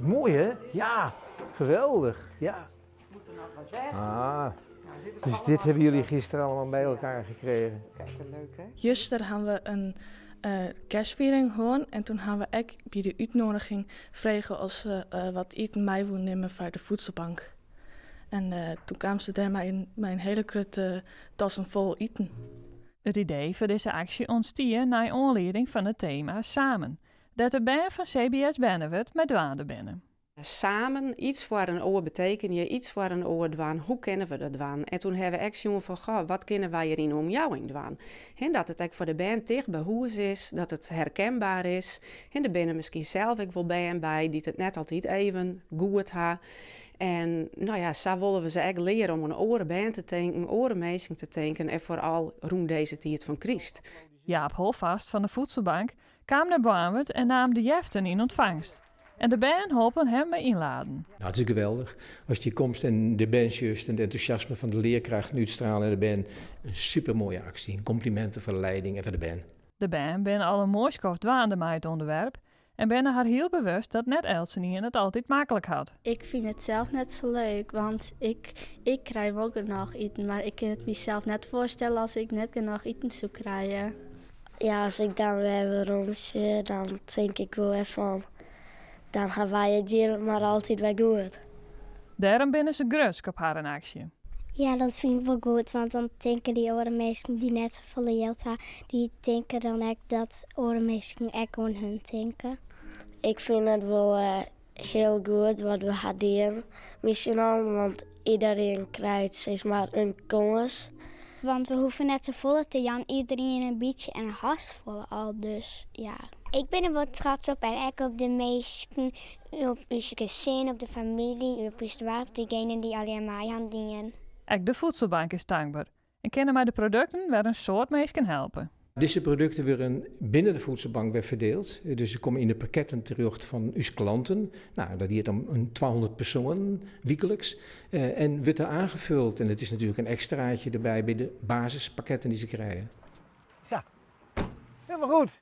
Moai hè? Ja, geweldich. Ja. Moet er nog wat weg. Ah. Nou, dit is Dus allemaal dit hebben jullie gisteren allemaal bij elkaar gekregen. Kijk, leuk hè? Juster hawwe we in kerstfiering hân en toen hawwe we ek by de útnodiging frege oft se wat iten mei woene nimme foar de voedselbank. En toen kamen se dêr mei in hiele grutte tassen fol iten. It idee foar dizze aksje ûntstie nei oanlieding fan it tema Samen, dêr't de bern fan CBS Bernlef mei dwaande binne. Samen iets foar in oar betekenje, iets foar in oar dwaan. Hoe kinne we dat dwaan? En toen hawwe we ek sjoen fan, goh, wat kinne wy hjir yn de omjouwing dwaan? Hè, dat it ek foar de bern ticht by hûs is, dat it herkenbaar is. Hè, der binne miskien sels ek wol bern by dy't it net altyd even goed ha. En no ja, sa wolle we se ek leare om oan oare bern te tinken, oare minsken te tinken en foaral rûn dizze tiid fan kryst. Jaap Holvast fan de Voedselbank kaam nei Boarnwert en naam de jeften yn ûntfangst. En de bern holpen him mei ynladen. Nou, it is geweldich. Ast hjir komst en de bern sjochst en it entûsjasme fan de learkrachten útstrale en de bern. In supermoaie aksje. Komplimenten foar de leiding en foar de bern. De bern binne al in moai skoft dwaande mei it ûnderwerp en binne har hiel bewust dat net eltsenien it altyd maklik hat. Ik fyn it sels net sa leuk, want ik krij wol genôch iten, mar ik kin it mysels net foarstelle as ik net genôch iten soe krije. Ja, as ik dan wer werom sjoch, dan tink ik wol wer fan, dan ha wy it hjir mar altyd wer goed. Dêrom binne se grutsk op harren aksje. Ja, dat fyn ik wol goed, want dan tinke dy oare minsken dy't net safolle jild ha, dy tinke dan ek dat oare minsken ek oan hun tinke. Ik fyn it wol hiel goed wat we ha dien mei syn allen, want iderien krijt sis mar in kâns. Want we hoege net safolle te jaan, iderien in bytsje en hast folle al, dus ja. Ik bin der wol trots op en ek op de minsken, op ús gesin, op de famylje, op ús doarp, diegenen dy't allegear mei han dien. Ek de Voedselbank is tankber en kinne mei de produkten wer in soad minsken helpe. Dizze produkten wurde binnen de Voedselbank wer ferdield. Dus se komme yn de pakketten terjochte fan ús klanten. Nou, dat giet om in 200 persoanen wykliks. En wurdt der oanfolle. En it is natuerlik in ekstraatje derby by de basispakketten dy't se krije. Sa, hielendal goed.